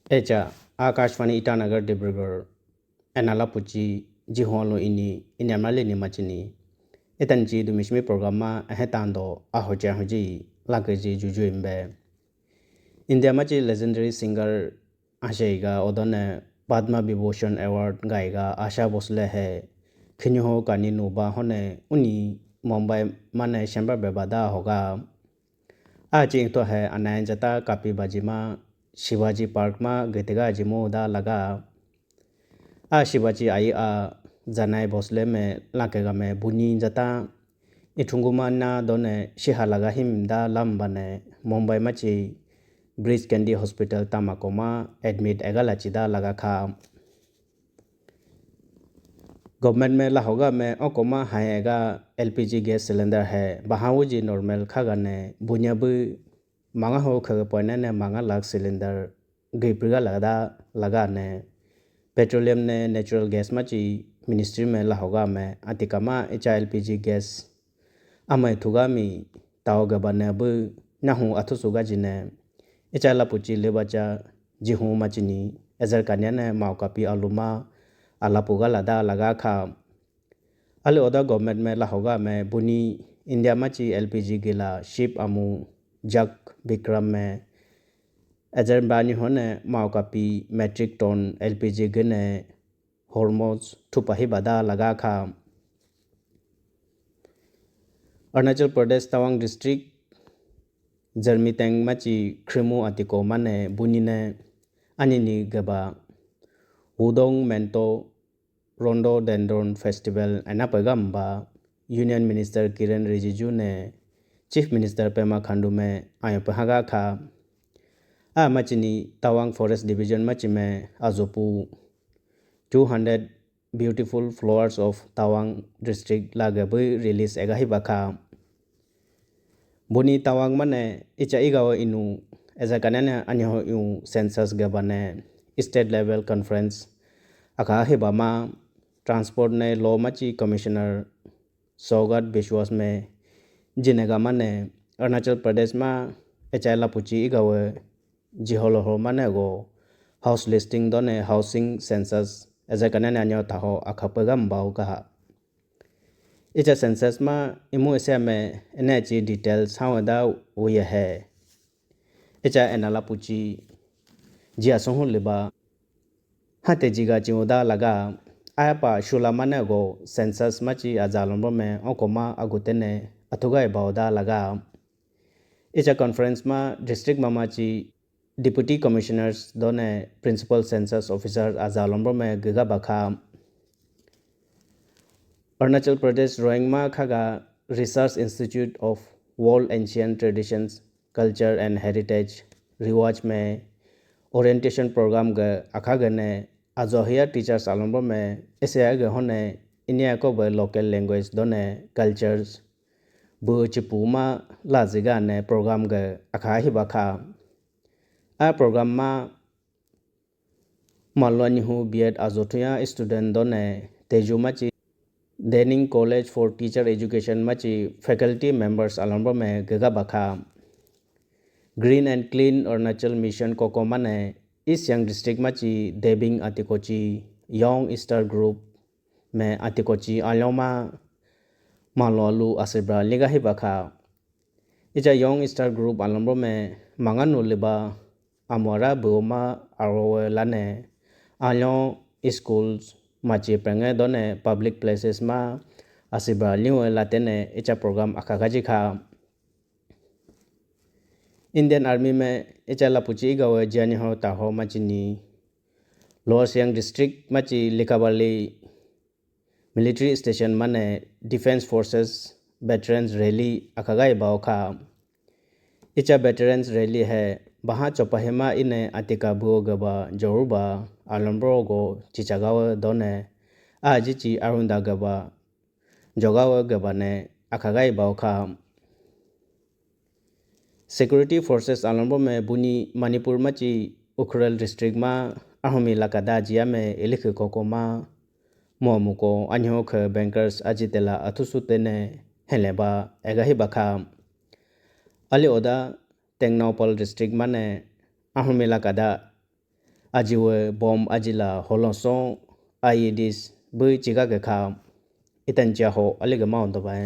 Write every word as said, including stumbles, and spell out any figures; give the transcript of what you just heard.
Echa Akashvani Itanagar Dibrugarh, enala puchi jihon lo ini, ini amrali ni machini. Etan chi dumishmi program ma ahe tando ahoche ahoji lankeji juju imbe. India machi legendary singer asheiga odone Padma Vibhushan Award gaiga Asha Bhosle he khinyu ho kani nuba hone uni Mumbai mane shemba bebada hoga. Achi to he anayan jata kapi baji ma Shivaji Park ma gitega jimu da laga. A Shivaji ayi a Janai Bhosle me lakega me buni jata. Ithunguma na done shiha laga him da lamba ne Mumbai machi Breach Candy Hospital tamako ma admit egala chida laga kha. Government me lahoga me okoma hayega L P G gas cylinder he bahawuji normal khaga ne bunya bu manga ho khaga poina ne manga lakh cylinder gui priga laga da laga ne petroleum ne natural gas machi ministry me lahoga me atikama echa L P G gas amai thuga mi tao gaba ne bu nahu athusu ga jine. Echa lapuchi lebacha jihu machini ezer kanya ne mau kapi aluma alapu ga lada laga kha. Ali oda government me lahoga me buni India machi L P G gila ship amu Jak Vikram me ezer bani hone mau kapi metric ton L P G gine Hormuz thupa hi bada laga kha. Arunachal Pradesh Tawang District Jermiteng machi Khrimu atiko mane bunine anini gaba Wudong Mento Rhododendron Festival ena pegamba Union Minister Kiren Rijiju ne Chief Minister Pema Khandu me ayo pehaga kha. A machini Tawang Forest Division machi me azopu two hundred Beautiful Flowers of Tawang District laga bui release ega hi bakha. Buni Tawang mane icha igawa inu eza kanane anyo yu census gabane state level conference aka hi bama transport ne lo machi commissioner Sogat Biswas me jinega mane Arunachal Pradesh ma echa lapuchi igawe jiholo ho mane go house listing done housing census eja kanane anyo taho akhapega mbao kaha. Icha census ma imu ese ame ene chi details hawa da uye he. Icha ena lapuchi ji asung hu liba. Hate jiga chi uda laga ayapa shula mane go census machi ajalombo me okoma agutene athugai baoda laga. Icha conference ma district mama chi deputy commissioners done principal census officer ajalombo me giga bakha. Arunachal Pradesh Roingma khaga Research Institute of World Ancient Traditions, Culture and Heritage, Rewatch me orientation program ga akha gane ajohiya teachers alombo me S A I ga hone India ko ba local language done cultures bu chipu ma la jiga ne program ga akha hi bakha. A program ma Malwani hu B Ed ajo thuya student done Teju machi Dening College for Teacher Education machi faculty members alombo me gega bakha. Green and Clean Arunachal Mission koko mane East Siang District machi Debing Atikochi Young Star Group me Atikochi aloma malo alu asibra liga hi bakha. Icha Young Star Group alombo me manganu liba amwara buoma arowe lane along schools machi prenge done public places ma asiba liwe latene icha program akagaji kha. Indian Army me icha lapuchi igawe jani ho taho machini Lower Siang District machi Likabali Military Station mane Defense Forces Veterans Rally akhagai bao kha. Icha Veterans Rally he baha chopahima ine atika buo gaba joruba alombro go chichagawa done aji chi arunda gaba jogawa gaba ne akhagai bao kha. Security forces alombo me buni Manipur machi Ukhrul district ma ahumi lakada jia me ilikhi koko ma momuko anyo khe bankers ajitela athusu tene hele ba egahi bakha. Ali oda Tengnoupal district mane ahumi lakada ajiwe bomb ajila holoso I E Ds bu chigake kha itani chaho alike ma hondo bae.